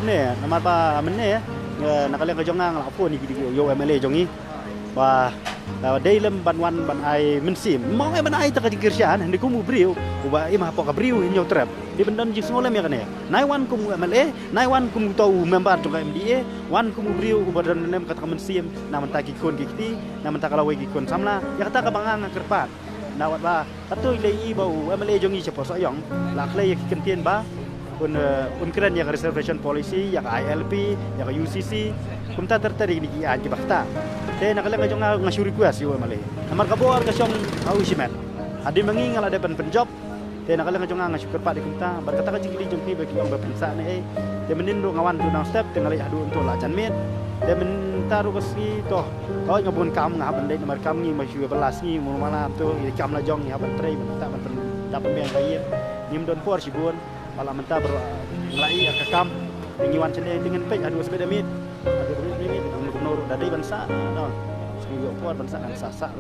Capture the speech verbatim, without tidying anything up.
Eh, namar ba mynne, eh, na ka liang ka jong nga nga la phone ïa ki, ïa u M L A jong ngi. Ba, eh, dei lem ban wan ban ai mynsiem. Mo ai ban ai ta ka jingkyrshan, hynrei kum u briew uba im hapoh ka briew hynñiew trep. Dei ban don jingsngewlem ïa kane. Nai wan kum u M L A, nai wan kum uto u member jong ka M D A, wan kum u briew uba don lem kata ka mynsiem na bynta ki khun ki kti, na bynta ka lawei ki khun samla. Ïa kata kaba nga nga kyrpad. Na wat ba katto i lei i ba u M L A jong ngi shapoh Sohiong la khlei ïa ki kyntien ba un, eh, un kren ïa ka reservation policy, ïa ka I L P, ïa ka U C C. Kumta ter ter ïa kine ki aiñ kiba ktah. Te na ka liang ka jong nga nga shu request ïa u M L A. Namar ka bor ka shong ha u shimet. Hadien ba ngi nga la dep ban pynjop. Te na ka liang ka jong nga nga shu kyrpad ïa kumta. Bad kata ka jingkylli jong phi ba ki ong ba pynsah ne ei. Te mynnin ruh nga wan tu nang step te nga leit haduh ntu la jan miet. Te mynta ruh ka sngi to. To nga bun kam nga hap ban leit namar kam ngi ma shu ba la sngi mo malam tu ïa kam la jong ngi hap ban trei ban ta ban pyn-, ta pynbiang ka ïing. Ngim don por shibun. Ba la mynta bro, nga la ïa ka kam. Te ngi wan shane te ngin peit haduh sped miet. Haduh sped miet ngin kumno ruh da dei ban sah. No. Sngi ïoh por ban sah kan sah sah ruh.